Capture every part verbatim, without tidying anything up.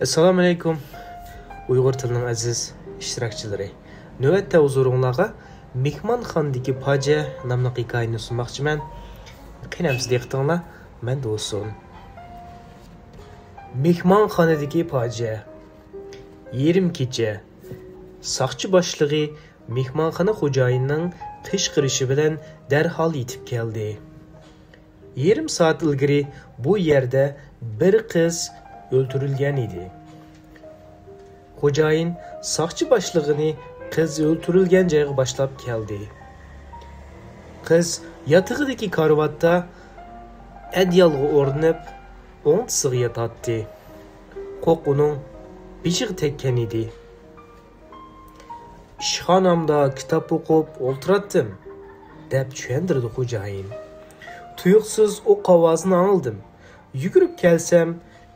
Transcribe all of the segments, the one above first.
ئەسسالامۇئەلەيكۇم، ئۇيغۇر تىلىنىڭ ئەزىز ئىشتىراكچىلىرى. نۆۋەتتە ھۇزۇرۇڭلارغا مېھمانخانىدىكى پاجىئە ناملىق ھېكايىنى سۇنماقچىمەن. قېنى ئەمسە دىققىتىڭلار مەندە بولسۇن. مېھمانخانىدىكى پاجىئە. يېرىم كېچە. ساقچى باشلىقى مېھمانخانا خوجايىنىنىڭ قىچقىرىشى بىلەن دەرھال يېتىپ كەلدى. يېرىم سائەت ئىلگىرى بۇ يەردە بىر قىز ئۆلتۈرۈلگەن ئىدى. خوجايىن ساقچى باشلىقىنى قىز ئۆلتۈرۈلگەن جايغا باشلاپ كەلدى. قىز ياتىقىدىكى كارىۋاتتا ئەدىيالغا ئورىنىپ، ئوڭدىسىغا ياتاتتى. قوق ئۇنىڭ بېشىغا تەگكەن ئىدى. «ئىشخانامدا كىتاب ئوقۇپ ئولتۇراتتىم»، دەپ چۈشەندۈردى خوجايىن. تۇيۇقسىز ئوق ئاۋازىنى ئاڭلىدىم. يۈگۈرۈپ كەلسەم،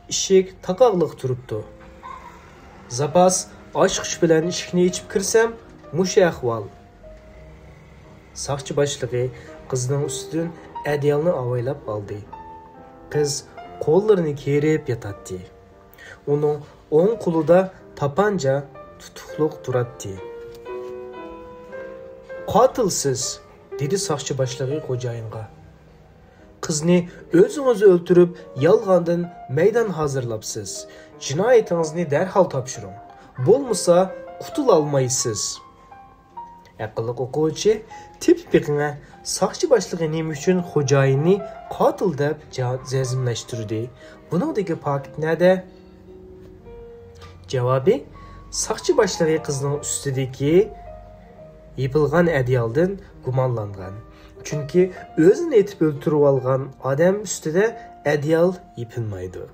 ئىشىك تاقاقلىق تۇرۇپتۇ. زاپاس ئاچقۇچ بىلەن ئىشىكنى ئېچىپ كىرسەم، مۇشۇ ئەھۋال. ساقچى باشلىقى قىزنىڭ ئۈستىدىن ئەدىيالنى ئاۋايلاپ ئالدى. قىز قوللىرىنى كېرىپ ياتاتتى. ئۇنىڭ ئوڭ قولىدا تاپانچا تۇتۇقلۇق تۇراتتى. «قاتىلسىز!» دېدى ساقچى باشلىقى خوجايىنغا. «قىزنى ئۆزىڭىز ئۆلتۈرۈپ، يالغاندىن مەيدان ھازىرلاپسىز. جىنايىتىڭىزنى دەرھال تاپشۇرۇڭ. بولمىسا، قۇتۇلالمايسىز.» ئەقىللىق ئوقۇغۇچى، تېپىپ بېقىڭە، ساقچى باشلىقى نېمە ئۈچۈن خوجايىننى قاتىل دەپ جا-، جەزملەشتۈردى؟ بۇنىڭدىكى پاكىت نەدە؟ جاۋابى، ساقچى باشلىقى قىزنىڭ ئۈستىدىكى يېپىلغان ئەدىيالدىن گۇمانلانغان. چۈنكى ئۆزىنى ئېتىپ ئۆلتۈرۈۋالغان ئادەم ئۈستىدە ئەدىيال يېپىلمايدۇ.